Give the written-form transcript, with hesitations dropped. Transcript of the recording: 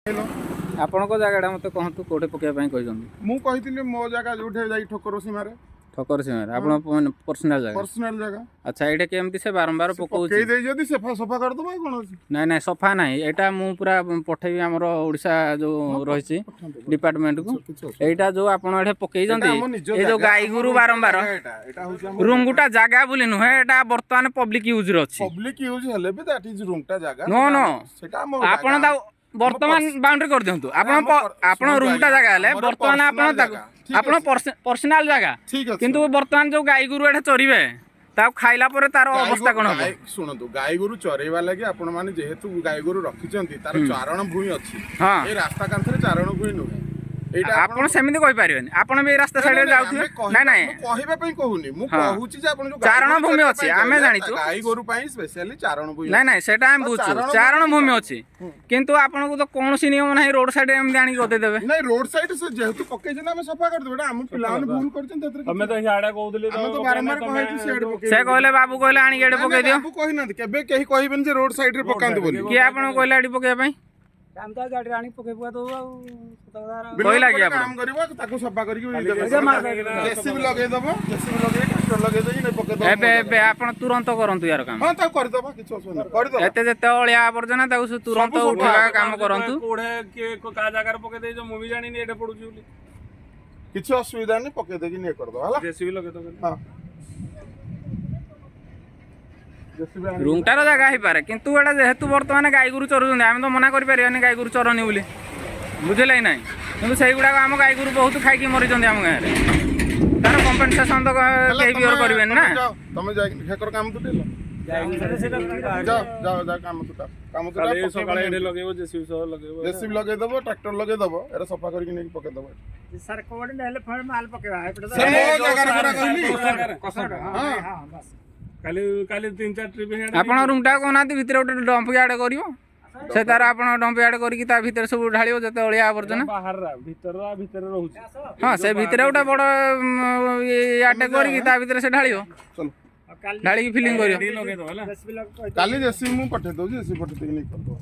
ଆପଣଙ୍କ ଜାଗାଟା ମୋତେ କୁହନ୍ତୁ, କୋଉଠି ପକେଇବା ପାଇଁ କହିଛନ୍ତି? ମୁଁ କହିଥିଲି ମୋ ଜାଗା ଯୋଉଠି ଯାଇ ଠୋକର ସୀମାରେ। ଠକର ସୀମାରେ ଆପଣ ପର୍ସନାଲ ଜାଗା? ପର୍ସନାଲ ଜାଗା। ଆଚ୍ଛା, ଏଇଟା କେମିତି ସେ ବାରମ୍ବାର ପକଉଛି? ପକେଇ ଦେଇ ଯଦି ସଫା ସଫା କରିଦବା, ଆଉ କଣ ଅଛି? ନାଇଁ ନାଇଁ, ସଫା ନାହିଁ। ଏଇଟା ମୁଁ ପୁରା ପଠେଇବି ଆମର ଓଡ଼ିଶା ଯୋଉ ରହିଛି ପଠାନ୍ତୁ, ଡିପାର୍ଟମେଣ୍ଟକୁ। କିଛି ଅସୁବିଧା ଏଇଟା ଯୋଉ ଆପଣ ଏଠି ପକେଇଛନ୍ତି, ଏଇଟା ଆମ ନିଜ ଏଇ ଯୋଉ ଜାଗା, ଗାଈ ଆମ ଗୋରୁ ରୁମଟା ବାରମ୍ବାର ଜାଗା ଏଇଟା। ଏଇଟା ହଉଛି ଆମ ରୁଙ୍ଗୁଟା ଜାଗା ବୋଲି ନୁହେଁ, ଏଇଟା ବର୍ତ୍ତମାନ ପବ୍ଲିକ ୟୁଜରେ ଅଛି। ପବ୍ଲିକ ୟୁଜ ହେଲେ ବି that is ରୁମଟା ଜାଗା। No, ସେଟା no. ସେଟା ଆମ ଆପଣ ଜାଗା। ତାକୁ ବର୍ତ୍ତମାନ ବାଉଣ୍ଡ୍ରି କରିଦିଅନ୍ତୁ। ଆପଣ ଆମ ଆପଣ ଶୁଣନ୍ତୁ ରୁମଟା ଆଜ୍ଞା, ଜାଗା ହେଲେ ଆମର ବର୍ତ୍ତମାନ ଆପଣ personal ତାକୁ ଜାଗା। ଠିକ ଆପଣ ଅଛି। ପର୍ସନାଲ ଜାଗା, ଠିକ ଅଛି। କିନ୍ତୁ ବର୍ତ୍ତମାନ ଯୋଉ ଗାଈ ଗୋରୁ ଏଠି ଚରିବେ, ତାକୁ ଖାଇଲା ପରେ ତାର ଗାଈ ଅବସ୍ଥା ଗୋରୁ- କଣ ହବ? ଶୁଣନ୍ତୁ, ଗାଈ ଗୋରୁ ଚରେଇବା ଲାଗି ଆପଣ ମାନେ ଯେହେତୁ ଗାଈ ଗୋରୁ ରଖିଛନ୍ତି, ତାର ଚାରଣ ଭୂଇଁ ଅଛି। ଏଇ ରାସ୍ତା କାନ୍ଥରେ ଚାରଣ ଭୂଇଁ ନୁହେଁ ଏଇଟା। ଆପଣ ସେମିତି କହିପାରିବେନି। ଆପଣ ବି ଏଇ ରାସ୍ତା ନାଇଁ, ସାଇଡରେ ନାଇଁ, ଯାଉଥିବେ। ଆମେ ନାଇଁ ନାଇଁ, ମୁଁ କହିବା ପାଇଁ କହୁନି, ମୁଁ କହୁଛି ଯେ ଆପଣ ଯୋଉ ଗାଈ ଚାରଣ ଗୋରୁ ଭୂମି ଚରେଇବା ଅଛି, ପାଇଁ ଆମେ କହିଲେ, ଜାଣିଛୁ। ଗାଈ ଗୋରୁ ପାଇଁ ସ୍ପେଶାଲି ଚାରଣ ଭୂଇଁ ନାଇଁ ଅଛି। ନାଇଁ, ସେଟା ଆମେ ତ ବୁଝୁଛୁ, ଚାରଣ ଚାରଣ ଭୂମି ଭୂମି ଅଛି, କିନ୍ତୁ ଆପଣଙ୍କୁ ତ କୌଣସି ନିୟମ ନାହିଁ, ରୋଡ ସାଇଡରେ ଏମିତି ଆଣିକି ଗଦେଇ ଦେବେ। ନାଇଁ, ରୋଡ ସାଇଡ ସେ ଯେହେତୁ ପକେଇଛନ୍ତି, ଆମେ ସଫା କରିଦେବୁ। ଏଇଟା ଆମ ପିଲାମାନେ ଭୁଲ କରିଛନ୍ତି, ସେଥିରେ ତମେ ତ ସିଆଡେ କହୁଥିଲି। ଆମେ ତ ବାରମ୍ବାର କହିଛୁ ସିଆଡେ ପକେଇ। ସେ କହିଲେ, ବାବୁ କହିଲେ ଆଣିକି ଏଠି ପକେଇ ଦିଅ। ବାବୁ କହିନାହାନ୍ତି, କେବେ କେହି କହିବେନି ଯେ ରୋଡ ସାଇଡ ରେ ପକାନ୍ତୁ ବୋଲି। କିଏ ଆପଣଙ୍କୁ କହିଲା ଏଠି ପକେଇବା ପାଇଁ? ଆମେ ତ ଗାଡ଼ିରେ ଆଣିକି ପକେଇ ପକା ଦବୁ ଆଉ ସତ କଥା। କହିଲା କି ବିଲକୁ ଆପଣ? କାମ କରିବ, ତାକୁ ସଫା କରିକି ଜେସିବି ଲଗେଇଦବ, ଜେସିବି ଲଗେଇକି ଟ୍ରାକ୍ଟର ଲଗେଇ ଦେଇକି ନେଇ ପକେଇଦବ ଏବେ ମୋ ଏବେ ଜାଗାରେ। ଆପଣ ତୁରନ୍ତ କରନ୍ତୁ ୟାର କାମ। ହଁ, ତାକୁ କରିଦବ, କିଛି ଅସୁବିଧା ନାହିଁ, କରିଦବ। ଏତେ ଯେତେ ଅଳିଆ ଆବର୍ଜନା, ତାକୁ ସେ ତୁରନ୍ତ ସବୁ ସଫା ଉଠେଇବା କାମ କରନ୍ତୁ। କୋଉଠେ କିଏ କାହା ଜାଗାରେ ପକେଇ ଦେଇଛ, ମୁଁ ବି ଜାଣିନି ଏଇଟା ପଡୁଛି ବୋଲି। କିଛି ଅସୁବିଧା ନାହିଁ, ପକେଇ ଦେଇକି ନେଇ କରିଦବ, ହେଲା? ଜେସିବି ଲଗେଇଦବ। ହଁ, ଜେସିବି ଆଣିକି- ରୁମଟାର ଜାଗା ହେଇପାରେ, କିନ୍ତୁ ଏଇଟା ଯେହେତୁ ବର୍ତ୍ତମାନ ଗାଈ ଗୋରୁ ଚରୁଛନ୍ତି, ଆମେ ତ ମନା କରିପାରିବାନି ଗାଈ ଗୋରୁ ଚରନି ବୋଲି, ବୁଝିଲେ କି ନାହିଁ? କିନ୍ତୁ ସେଇଗୁଡ଼ାକ ଆମ ଗାଈ ଗୋରୁ ବହୁତ ଖାଇକି ମରିଛନ୍ତି ଆମ ଗାଁରେ। ତାର କମ୍ପେନସେସନ ତ ହେଲା, କେହି ବିୟର କରିବେନି ନା। ତମେ ଯାଅ, ତମେ ଯାଇକି ଠେକର କାମ ତୁଟେଇଲ, ଯାଅ ଯାଅ ଯାଅ, କାମ ତୁଟା, କାମ ତୁଟା। କାଲି ସକାଳେ ଏଠି ଲଗେଇବ, ଜେସିବି ସହ ଲଗେଇବ। ଜେସିବି ଲଗେଇଦବ, ଟ୍ରାକ୍ଟର ଲଗେଇଦବ, ଏଟା ସଫା କରିକି ନେଇକି ପକେଇଦବ। ସାର୍, କୋଉଠି ହେଲେ ଫେର୍ ମାଲ ପକେଇବା ଏପଟେ ତ। ସେ ମୋ ଜାଗାରେ ପରା କହିଲି। ହଁ ହଁ, ବାସ୍। କାଲି କାଲି ତିନି ଚାରି ଟ୍ରିପ୍। ଆପଣ ରୁମଟା କହୁନାହାନ୍ତି, ଭିତରେ ଗୋଟେ ଡମ୍ପ ୟାର୍ଡ କରିବ ସେ ତାର। ଆପଣ ଡମ୍ପ ୟାର୍ଡ କରିକି ତା ଭିତରେ ସବୁ ଢାଳିବ ଯେତେ ଅଳିଆ ଆବର୍ଜନା। ବାହାର ଭିତର ଭିତରେ ରହୁଛି। ହଁ, ସେ ଭିତରେ ଗୋଟେ ବଡ଼ ୟାର୍ଡଟେ କରିକି ତା ଭିତରେ ସେ ଢାଳିବ। ଚଲ। ଆଉ କାଲି ଢାଳିକି ଫିଲିଂ କରିବ। ଲଗେଇଦବ ହେଲା। ଜେସିବି ଲଗେଇ କାଲି ଜେସିବି ମୁଁ ପଠେଇ ଦଉଛି, ଜେସିବି ପଠେଇ ଦେଇକି ନେଇକି କରିଦବ।